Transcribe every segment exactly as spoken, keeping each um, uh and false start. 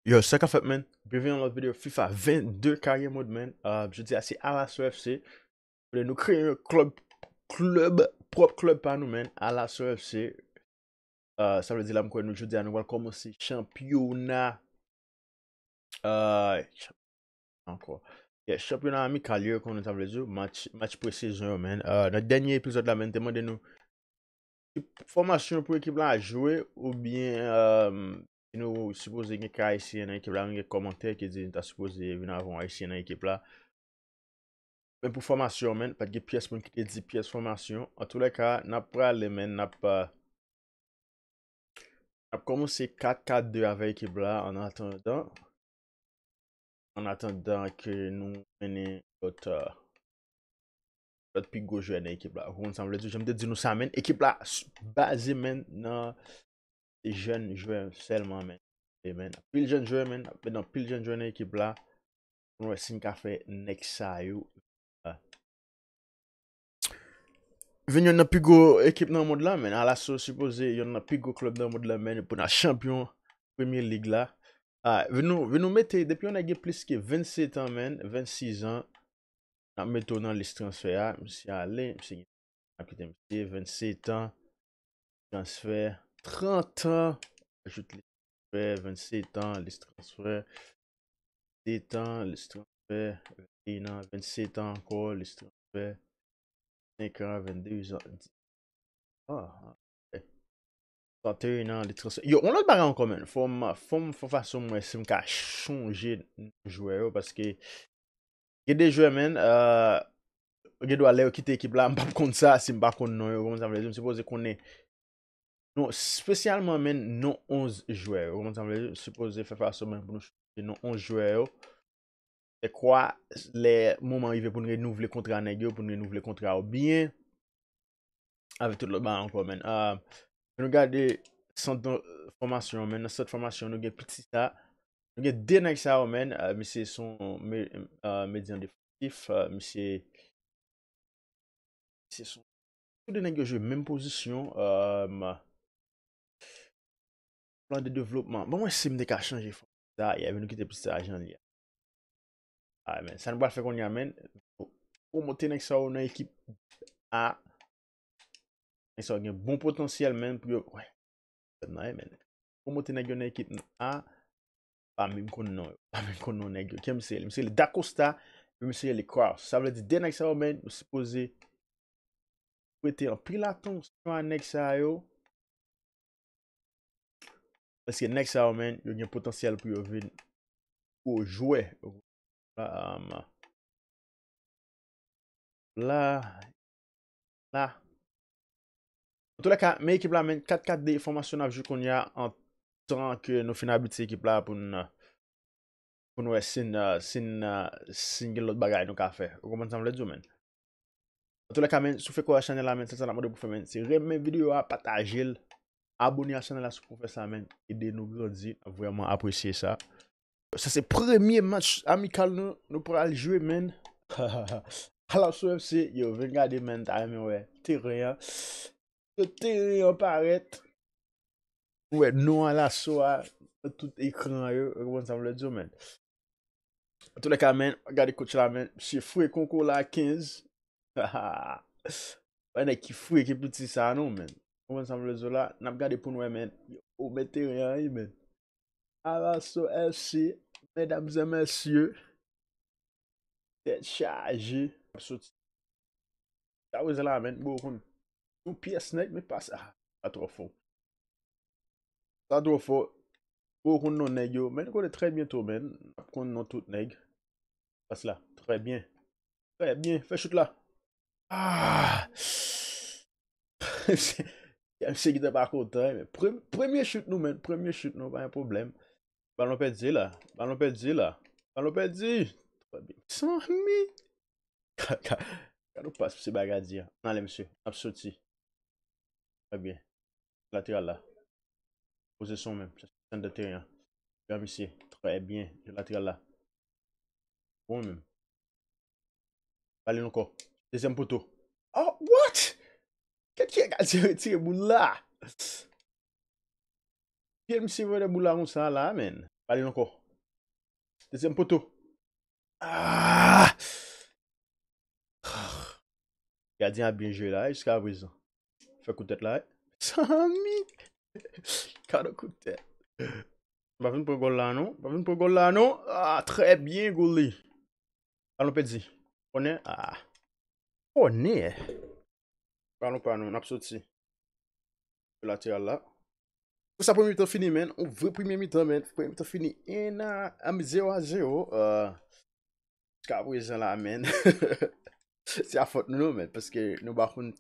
Yo, sa k ap fèt, man? Byenveni nan lòt videyo FIFA vennde Career Mode, man. Uh, jodi a se Alaso F C. Kote nou kreye yon klèb, klèb, pwòp klèb pa nou, man. Alaso F C. Uh, sa vle di la, m kwè nou jodi a nou pral kòmanse chanpyona. Uh, chanpyona ankò. Yeah, chanpyona amikal yo, konnen sa vle di, match, match pre-sezon yo, man. Uh, nan dènye epizòd la, man, te mande nou ki fòmasyon pou ekip la jwe, oubyen, um, si nou sipoze gen ka ayisyen nan ekip la, nou gen kòmantè ki di nou ta sipoze vin avè yon ayisyen nan ekip la. Men pou fòmasyon, man, pa t gen pyès moun ki te di pyès fòmasyon. Antoulèka, n ap prale, man, n ap, uh, n ap kòmanse kat kat de avè ekip la, an atandan, an atandan ke nou mennen lòt, uh, lòt pi gwo jwè nan ekip la. Ou konprann sa m vle di? Jan m te di nou sa, man, ekip la s-, baze, man, nan se jèn jwè sèlman, man. E, man, anpil jèn jwè, man, ap met anpil jèn jwè nan ekip la. Pou nou wè si n ka fè nèg sa yo, ah, vin youn nan pi gwo ekip nan mond la, man. Alaso sipoze youn nan pi gwo klèb nan mond la, man, pou n al chanpyon Premye Lig la. Ah, vin nou, vin nou mete, depi yon nèg gen plis ke vennsetan, man, vennsis an, n ap mete w nan lis transfè a. Misye ale, misye gen, n ap kite misye, vennsetan, transfè, trant an, ajoute lis transfè, vennsetan, lis transfè, vennsetan, lis transfè, vennsetan ankò, lis transfè, senk an, vennde an, ah, ok. Trannteyen an, lis transfè. Yo, yon lòt bagay ankò, man. Fò m, fò m fè fason m wè si m ka chanje non jwè yo, paske gen de jwè, man, euh, gen dwa lè yo kite ekip la, m p ap konn sa, si m pa konn non yo, ou konprann sa m vle di, m sipoze konnen non, espesyalman, man, non onz jwè, ou konprann sa m vle di, m sipoze fè fason, man, pou nou chanje non onz jwè yo. Se kwa, lè moman rive pou n renouvle kontra nèg yo, pou n renouvle kontra yo byen, avèk tout lòt bagay ankò, man. Ah, nou gade sant fòmasyon, man. Nan sant fòmasyon, nou gen piti sa. Nou gen de nèg sa yo, man. Ah, misye se yon me-, ah, medyan defansif. Ah, misye, misye se yon, tou de nèg yo jwe menm pozisyon. Ah, plan de devlopman. Bon, mwen si m te ka chanje fòm sa, yeah, men nou kite plis sa jan li ye. Ah, man, sa nou pral fè kounye a, man. Pwomote nèg sa yo nan ekip A. Nèg sa yo gen bon potansyèl, man, pou yo, wè. Nan, man. Pwomote nèg yo nan ekip A. Pa menm konn non yo. Pa menm konn non nèg yo. Kiyès misye rele? Misye rele Da Costa, epi misye rele Kraus. Sa vle di de nèg sa yo, man, nou sipoze prete anpil atansyon a nèg sa yo. Paske nèg sa yo, man, yo gen potansyèl pou yo vin gwo jwè. La, um, la, la. Antoulèka, men ekip la, man, kat kat de fòmasyon n ap jwe kounye a, antan ke nou fin abitye ekip la pou n, pou n wè si n, si n, si n gen lòt bagay nou ka fè. Ou konprann sa m vle di w, man? Antoulèka, man, si w fèk wè chanèl la, man, sèl sa n ap mande w pou fè, man, se renmen videyo a, pataje l, abone a chanèl la si w fèk fè sa, man. Ede nou grandi, n ap vrèman apresye sa. Sa se premye match amikal nou, nou pral jwe, man. Alaso F C, yo, vin gade, man, ta renmen wè teren an. Yo, teren an parèt. Ou wè non Alaso a nan tout ekran yo, ou konprann sa m vle di w, man. Antoulèka, man, gade coach la, man, misye fre konko la kenz. Pa nèg ki fre ki piti sa non, man. Ou konprann sa m vle di w la? N ap gade pou n wè, man. Yo, men teren an, wi, man. Alaso F C, medam e mesye. Tèt chaje. Ap soti. Sa wè la, man, bon, konn. Yon pyès nèg, men pa sa. Sa twò fò. Sa twò fò. Bon, konn non nèg yo. Men nou konnen trè byento, man. N ap konn non tout nèg. Pas la. Trè byen. Trè byen. Fè chout la. Ah! Misye, misye ki te pa kontan, men prem-, premye chout nou, man. Premye chout nou, pa gen pwoblèm. Balon pèdi la. Balon pèdi la. Balon pèdi. Trè byen. Sanmi. Gade yon pas misye bay gadyen an. Ann ale, mesye. N ap soti. Trè byen. Lateral la. Poze son menm. Chèche anndan teren an. Gran misye. Trè byen. Jwe lateral la. Bon menm. Ba li ankò. Dezyèm poto. Oh, what? Kèt ki gadyen retire boul la? Pye misye vòlè boul la konsa la, man. Pale l ankò. Dezyèm poto. Ah! Gadyen an byen jwe la, jiska prezan. Fè kout tèt la. Sami! Kado kout tèt. M pa vin pran gòl la, non. M pa vin pran gòl la, non. Ah, trè byen, Gouli. Balon pèdi. Kònè. Ah. Kònè. Balon pa nou, n ap soti. Sou lateral la. Konsa premye mitan fini, man. On vre premye mitan, man. Premye mitan fini en a, um, zero a zero. Euh, jiska prezan la, man. Se a fòt nou, non, man. Paske nou pa konn,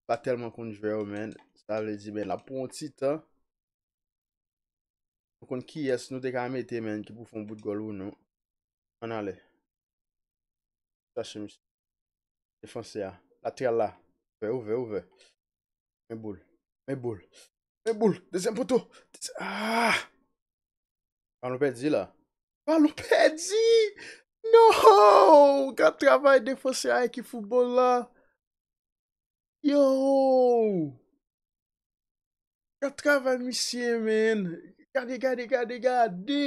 pa tèlman konn jwè yo, man. Sa vle di, man, l ap pran yon ti tan. Nou konn kiyès nou te ka mete, man, ki pou fè yon bout gòl ou non. Ann ale. Chache misye. Defansè a. Lateral la. Ouvè, ouvè, ouvè. Men boul. Men boul. Men boul. Dezyèm poto. Dezye-, ah! Balon pèdi la. Balon pèdi! No! Gad travay defansè a ekip foutbòl la. Yo! Gad travay misye, man. Gade, gade, gade, gade.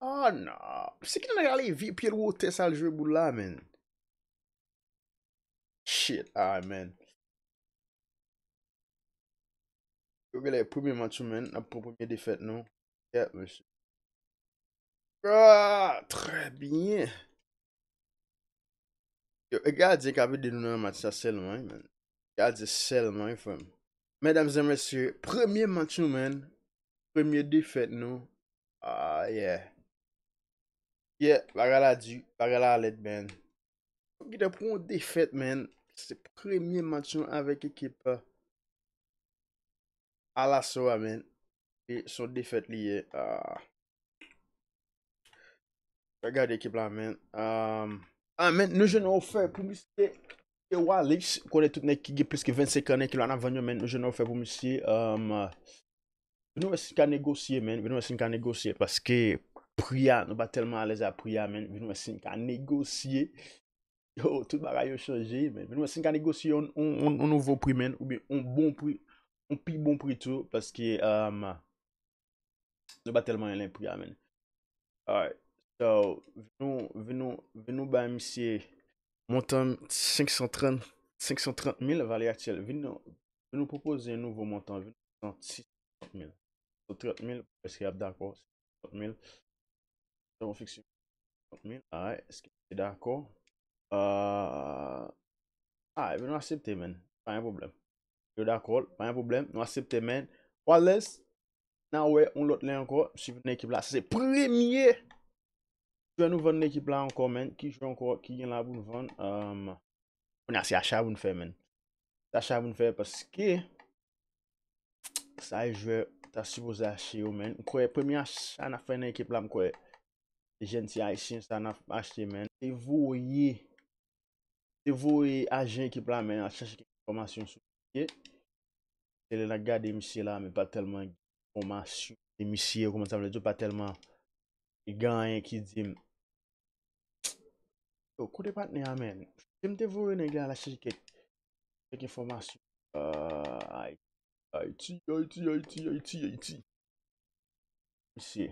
Ah, non. Se ki nèg la leve pye l wotè sa l jwe boul la, man. Shit, ah, man. Yo genlè premye match ou, man. N ap pran premye defèt nou. Yeah, mesye. Ah, trè byen. Yo, e gadyen k ap ede nou nan match sa sèlman, wi, man. Gadyen sèlman, wi, frè m. Medam e mesye, premye match nou, man. Premye defèt nou. Ah, yeah. Yeah, bagay la di, bagay la lèd, man. Fòk gentan pran yon defèt, man. Se premye match nou avèk ekip, euh, Alaso a, man. E se yon defèt li ye. Ah. Gade ekip la, man. Um, ah, man, nou jwenn yon ofè pou misye. E Walix, konnen tout nèg ki gen plis ke vennsenk an nan ekip la, n ap vann yo, man. Nou jwenn yon ofè pou misye. Um, vin nou wè si n ka negosye, man. Vin nou wè si n ka negosye. Paske pri a, nou pa tèlman alèz a pri a, man. Vin nou wè si n ka negosye. Yo, tout bagay yo chanje, man. Vin nou wè si n ka negosye yon, yon, yon, yon nouvo pri, man. Oubyen yon bon pri. Yon pi bon pri tou. Paske, um, nou pa tèlman renmen pri a, man. Alright. So, vin nou, vin nou, vin nou bay misye montan senk san trant, senk san trant mil, valè aktyèl. Vin nou, vin nou pwopoze yon nouvo montan, vin nou sis san trant mil. So, trant mil, èske y ap dakò? Trant mil. Se yon fiks trant mil. Alright, èske misye dakò? Euh, ah, ebyen nou aksepte, man. Pa gen pwoblèm. Yo dakò, pa gen pwoblèm. Nou aksepte, man. Wallace, n a wè yon lòt lè ankò. Swiv nan ekip la. Sa se premye jwè nou vann nan ekip la ankò, man. Ki jwè ankò ki gen la pou n vann? Um, kounye a se acha pou n fè, man. Se acha pou n fè paske sa e jwè ta sipoze achte yo, man. M kwè premye acha n ap fè nan ekip la, m kwè se jèn ti ayisyen sa n ap achte, man. Se voye, se voye ajan ekip la, man, al chache kèk enfòmasyon sou misye. Se lè n ap gade misye la, men pa tèlman gen enfòmasyon de misye, kòman sa vle di, pa tèlman gen anyen ki di m. Yo, kote patnè a, man? Se m te voye nèg la al chache kèk, kèk enfòmasyon. Ah, Ayiti, Ayiti, Ayiti, Ayiti, Ayiti. Misye.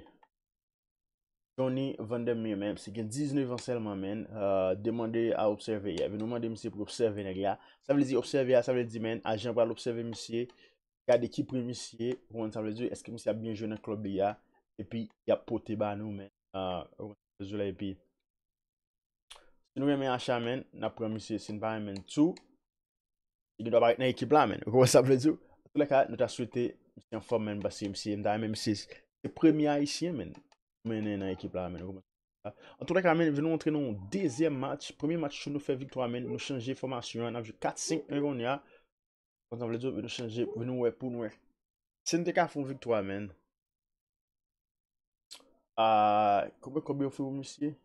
Johnny Vandermeer, man, misye gen diznèf an sèlman, man. Euh, demande à observer. Yeah, vin nou mande misye pou obsève nèg la. Sa vle di obsève a, sa vle di, man, ajan pral obsève misye. Gade ki pri misye, ou konprann sa vle di, èske misye ap byen jwe nan klèb li a, epi y ap pote ba nou, man. Ah, ou konprann sa vle di la, epi si nou renmen acha, man, n ap pran misye, si n pa renmen l tou, li gen dwa parèt nan ekip la, man. Ou konprann sa vle di? Antoulèka, nou ta swete misye anfòm, man, paske misye, m ta renmen misye, se premye ayisyen, man, mennen nan ekip la, man. Ou konprann sa? Antoulèka, man, vin nou antre nan yon dezyèm match. Premye match, nou fè viktwa, man, nou chanje fòmasyon an, n ap jwe kat senk en kounye a. Konsa vle di, vin nou chanje, vin nou wè pou n wè. Si n te ka fè yon viktwa, man. Ah, konbyen kòb yo ofri pou misye?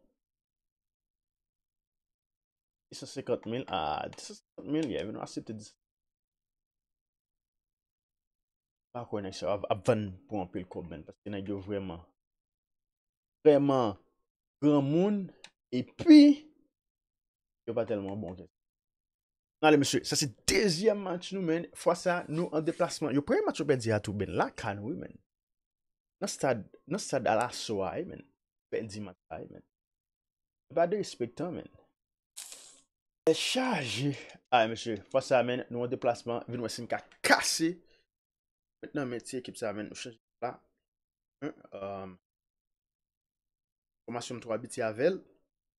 Dis san senkant mil. Ah, dis san senkant mil, yeah, vin nou aksepte dis. Pa kwè nèg sa yo ap, ap vann pou anpil kòb, man, paske nèg yo vrèman, vrèman granmoun, epi yo pa tèlman bon ke sa. Ale, mesye, sa se dezyèm match nou, man. Fwa sa, nou an deplasman. Yo, premye match yo pèdi a tou, ben, lakay nou, wi, man. nan stad, nan stad Alaso a, wi, men. Pèdi match la, wi, men. Pa derespektan, men. Tèt chaje. Ay, mesye, fwa sa, men, nou yon deplasman, vin wè si n ka kase. Mentnan, men, ti ekip sa, men, nou chanje la. Hein, euh, fòmasyon m twò abitye avè l.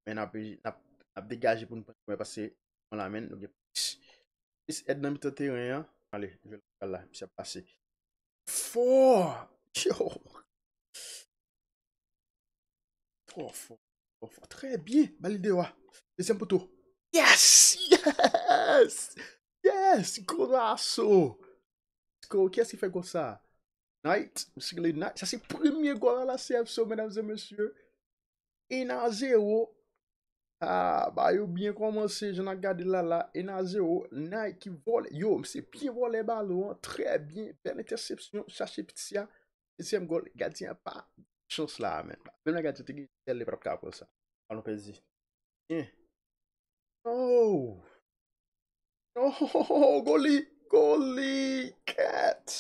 Men n ap, n ap, n ap degaje pou n pran kwen pase, bon, la, men, nou gen plis, plis èd nan mitan teren an. Ale, jwe lokal la, misye ap pase. Fò! Yo! Fò, fò, fò, fò. Trè byen. Ba li deyò a. Dezyèm poto. Yes! Yes! Yes! Golaso! Sko, kiyès ki fè gòl sa? Knight. Misye rele Knight. Sa se premye gòl a la C F C, medam e mesye. Yen a zewo. Ah, ba yo byen kòmanse, jan n ap gade l la la. Yen a zewo. Knight ki vòlè. Yo, misye byen vòlè balon an. Trè byen. Bèl entèsepsyon. Chache piti a. Dezyèm gòl, gadyen an pa chans la, men. Menm lè gadyen te gen zèl, li pa t ap ka pran sa. Alon pèdi. Byen. Oh! Oh, goli! Goli! Kèt!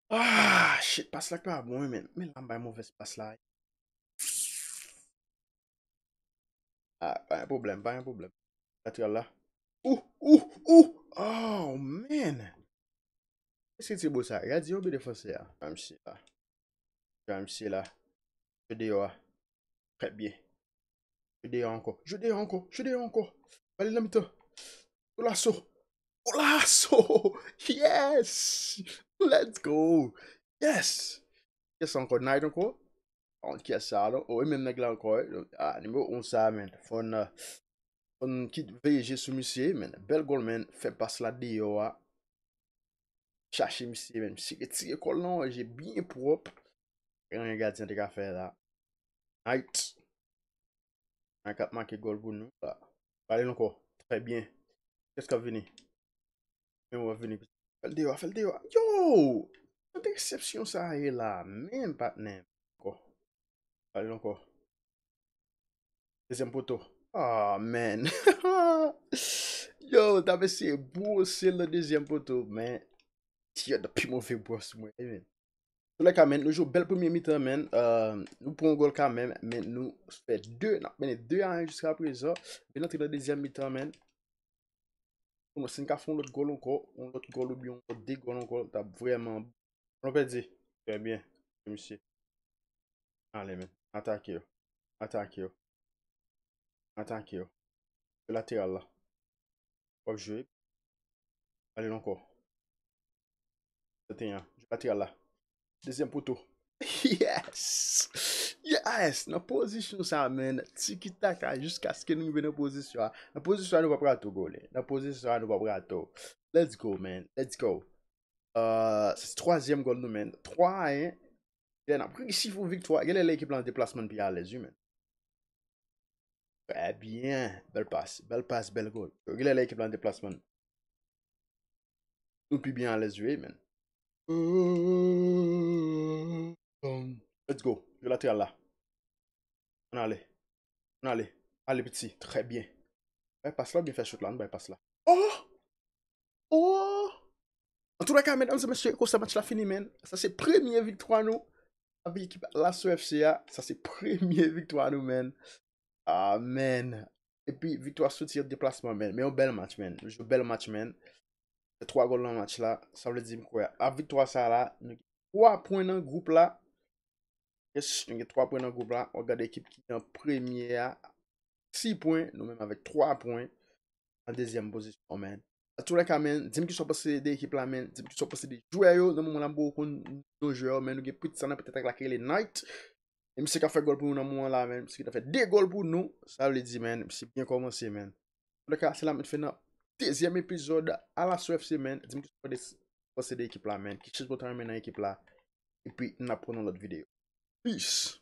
Ah, shit, pas la pa bon, men. Men la, m bay movèz pas la. Ah, pa gen pwoblèm, pa gen pwoblèm. Lateral la. Ou, ou, ou! Oh, man! Èske ti bo sa? Gadyen oubyen defansè a? Jwe misye la. Jwe misye la. Jwe deyò a. Trè byen. Jwe deyò ankò. Jwe deyò ankò. Jwe deyò ankò. Ba li nan mitan. Golaso. Golaso! Yes! Let's go! Yes! Yes ankò. Knight ankò. Pa kont kiyès sa, non? Oh, e menm nèg la ankò, wi. Ah, nimewo yonn sa, men. Fò n, fò n kit veye je sou misye, men. Bèl gòl, men. Fè pas la deyò a. Chache misye, men. Misye retire kò l nan ranje byen pwòp. Gen anyen gadyen te ka fè la. Knight. Knight k ap make gòl pou nou la. Ba li l ankò. Trè byen. Kiyès k ap vini? Men w ap vini. Fè l deyò, fè l deyò. Yo! Entèsepsyon sa ye la, men, patnè. Ankò. Ba li l ankò. Dezyèm poto. Ah, man. Yo, t ap eseye bwose l nan dezyèm poto, men. Ti yòt pi move bwòs mwen, men. Toulèka, men, nou jwe bèl premye mitan, men. Euh, nou pran yon gòl kanmenm, men nou fè de, n ap mennen de a yen jiska prezan. Vin antre nan dezyèm mitan, men. Pou nou, si n ka fè yon lòt gòl ankò, yon lòt gòl oubyen yon lòt de gòl ankò, t ap vrèman bon. Nou pèdi. Trè byen. Misye. Ale, men. Atake yo. Atake yo. Atake yo. Jwe lateral la. W ap jwe. Ale ankò. Trannteyen. Jwe lateral la. Dezyèm poto. Yes! Yes! Nan pozisyon sa, men. Tiki taka jiskaske nou rive nan pozisyon a. Nan pozisyon a, nou p ap rate gòl. Nan pozisyon a, nou p ap rate. Let's go, man. Let's go. Euh, se twazyèm gòl nou, men. Twa a yen. Gen lè n ap reyisi fè yon viktwa. Gen lè lè ekip la an deplasman n pi alèz, wi, men. Trè byen. Bèl pas. Bèl pas, bèl gòl. Gen lè lè ekip la an deplasman. Nou pi byen alèz, wi, men. Let's go. Jwe lateral la. Ann ale. Ann ale. Ale, piti. Trè byen. Bay pas la oubyen fè chout la? Ann bay pas la. Oh! Oh! Antoulèka, medam e mesye, konsa match la fini, men. Sa se premye viktwa nou avèk ekip Lasso F C a. Sa se premye viktwa nou, men. Amen. Epi, viktwa soti an deplasman, men. Men yon bèl match, men. Nou jwe bèl match, men. Fè twa gòl nan match la. Sa vle di, m kwè, ak viktwa sa la, nou gen twa pwen nan gwoup la. Yes, nou gen twa pwen nan gwoup la. W ap gade ekip ki nan premye a. Sis pwen, nou menm avèk twa pwen. An dezyèm pozisyon, men. Antoulèka, men, di m kisa w panse de ekip la, men. Di m kisa w panse de jwè yo. Nan moman la, m poko konn non jwè yo, men nou gen piti sa nan petèt ak la ki rele Knight. E misye ka fè gòl pou nou nan moman la, men. Misye gentan fè de gòl pou nou. Sa vle di, men, misye byen kòmanse, men. Antoulèka, se la m met fen nan dezyèm epizòd a Lasso F C, men. Di m kisa w panse de ekip la, men. Ki chanjman w ta renmen nan ekip la? Epi, n ap pran yon lòt videyo. Peace!